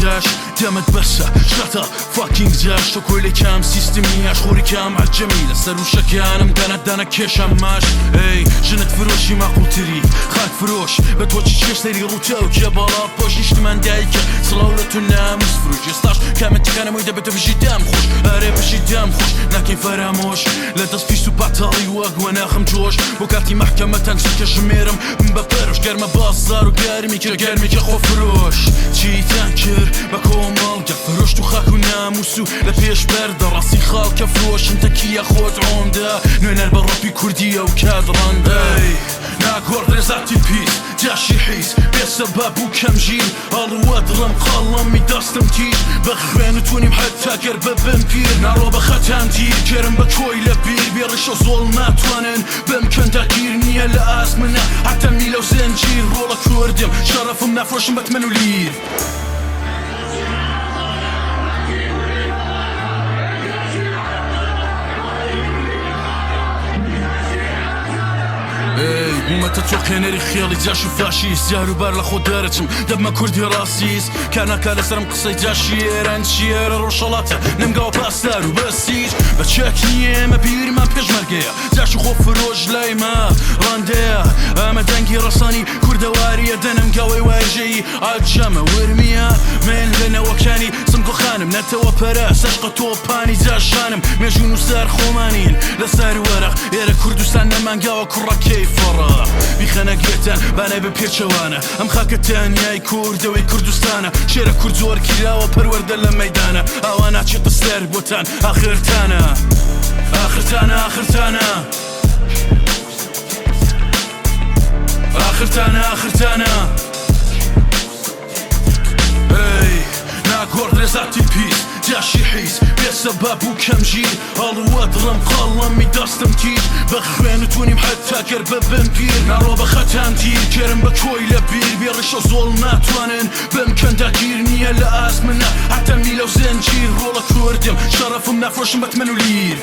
جاش دەمت بەسە شەتە فاکینگ جاش تۆ کۆیلەی کام سیستمی یاش خۆری کام عەجەمی لەسەر وشەکانم دانە دانە کێشام ماش ئەی ژنت فرۆشی ماقوڵتری خاک فرۆش بە تۆ چی چێژ سەیری ڕووتە و کێ باڵا پۆش نیشتمان دایکە سڵاو لە تۆ ناموس فرۆش ئێستاش کامێنتەکانم وەی دەبێتە بژی دەم خۆش ئەرێ بژی دەم خۆش ناکەی فەرامۆش لە دەست پیس و پاتاڵی وەک وەناخم جۆش بۆ کاتی مەحکەمەتان چرکە ژمێرم بە پەرۆش گەرمە بازاڕ و گەرمی کە گەرمی کە خۆ فرۆش چیتان کرد بە کۆمەڵگە فرۆشت و خاک و ناموس و لە پێش بەردە ڕاستی خاڵکە فرۆشن تەکیە خۆت عۆمدە نوێنەر بە ڕەپی کوردیە و کات ڕەندە ناگۆڕدرێ زاتی پیس جاشی حیز بێ سەبەب و کەم ژیر ئەڵوەت دڵم قەڵەمی دەستم تیژ بە خوێن و تونیم حەتا گەر ببم پیر ناڕوا بە خەتام تیر کێرم بە کۆیلە بیر بێ ڕیشە زۆڵ ناتوانن بمکەن داگیر نییە لە ئاست منە حەتا میلە و زنجیر ڕۆڵە کوردم شەڕەفم نافرۆشم بە تمەن و لیر. ئەی بوومەتە تۆقێنەری خێڵی جاش و فاشیست جار و بار لە خۆ دەرەچم دەبمە کوردی ڕاسیست کار ناکا لەسەرم قسەی جاشی ئێران چییە لە ڕۆژهەڵاتە نەمگاوە پاسدار و بەسیج بە چەک نییە ئێمە بیرمان پێشمەرگەیە جاش و خۆفرۆش لای مە ڕەندەیە ئەمە دەنگی ڕەسانی کوردەواریە دەنم گاوەی وایژەیی عەجەمە ورمیە من لە نەوەکانی سمکۆ خانم نەتەوە پەرست عەشقە تۆپانی جاشانم مێژوو نووسەر خۆمانین لەسەر وەرەق ئێرە کوردستان نەمانگاوە کوڕەکەی فەڕە بیخەنە گوێتان با نەبێ پێچەوانە ئەم خاکە تەنیای کوردەوەی کوردستانە شێرە کورد زۆر کراوە پەروەردە لە مەیدانە ئاوا ناچێتە سەر بۆتان ئاخرتانە ئاخرتانە ئاخرتانە ئاخرتانە ئاخرتانە ئەی ناگۆڕدرێ زاتی پیس جاشی حیز بێ سەبەب و کەم ژیر ئەڵوە دڵم قەڵەمی دەستم تیژ بە خوێن و تونیم حەتا گەر ببم پیر ناڕوا بە خەتام تیر کێرم بە کۆیلە بیر بێ ڕیشە زۆڵ ناتوانن بمکەن داگیر نییە لە ئاست منە حەتا میلە و زنجیر ڕۆڵە کوردم شەڕەفم نافرۆشم بە تمەن و لیر.